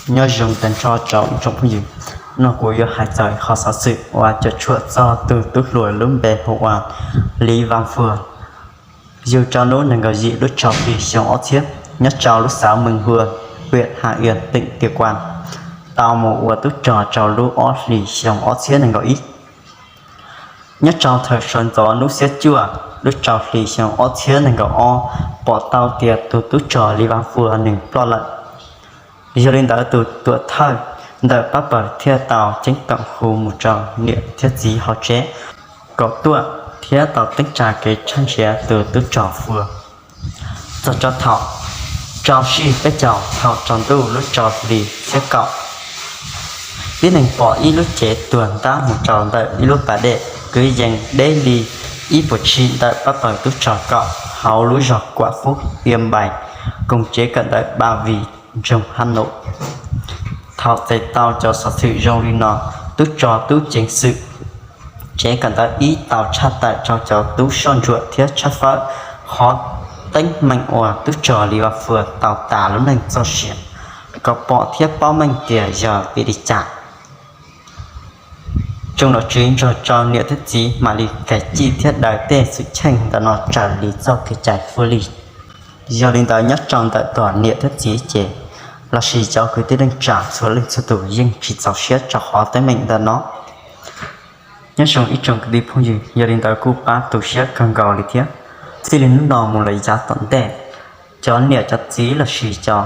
Nyob zoo tag nrho rau ib tsoom phooj ywg, no kuv yuav hais txog qhov xov xwm uas cuam tshuam txog tus tub hluas lub npe hu ua Lis Vas Fuas. Yug rau hnub nees nkaum yim lub rau hli xyoo ob txhiab, nyob rau lub xav Meej Hua, hwm Has Ias, teem Tias Kuas, tau mus ua tub rog rau lub ob hlis xyoo ob txhiab nees nkaum ib. Nyob rau thaum sawv ntxov hnub xiab cuaj lub rau hli xyoo ob txhiab nees nkaum ob, pom tau tias tus tub rog Lis Vas Fuas nws ploj lawm. Yog li ntawd tus tuam thawj ntawm pab pawg thiaj tau ceeb toom hu mus rau niam thiab txiv hauv tsev kom tuaj thiab tau teeb tsa kev tshaj ntsia tus tub rog Fuas. Txog rau thaum rau sij peb caug thaum tsaus ntuj lub rau hli xiab kaum, tib neeg pom ib lub cev tuag ntab mus rau ntawm ib lub pas dej kwv yees deb li ib puas tshim ntawm pab pawg tub rog kaum hauv lub zos Kuam Fub, Iab Npais, koom tsev kawm ntawv Npa Vis, nroog Hab Num. Thaum txais tau cov xov xwm zoo li no, tub rog tub ceev xwm tsev kawm ntawv ib tau tshaj tawm rau cov tub soj ntsuam thiab tshawb fawb qhov teeb meem uas tub rog Lis Vas Fuas tau tas lub neej txoj sia kom pom thiab paub meej tias yog vim li cas. Tsoom nom tswv nrog rau niam thiab txiv mam li kav cij thiab daws tej xwm txheej ntawm no raws li txoj kev cai fua li. Yog li ntawd nyob rau ntawm tom niam thiab txiv ces lossis cov kwv tij neej tsa txhua leej txhua tus yeej tsis txaus siab rau qhov teeb meem ntawm no. Nyob zoo ib tsoom kwv tij phooj ywg, yog li ntawd kuj pab tu siab kawg nkaus li thiab. Txij li hnub no mus lawm yav tom ntej, cov niam cov txiv lossis cov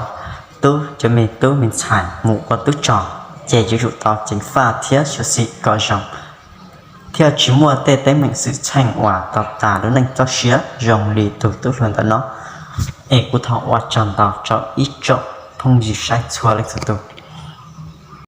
tub cov me tub me ntxhais mus ua tub rog ces yuav tsum tau ceev faj thiab xyuam xim kom zoo, thiaj tsis muaj tej teeb meem xwm txheej uas tau tas lub neej txoj sia zoo li tus tub hluas ntawm no. Es kuv thov ua tsaug ntau rau ib tsoom phooj ywg saib txhua leej txhua tus.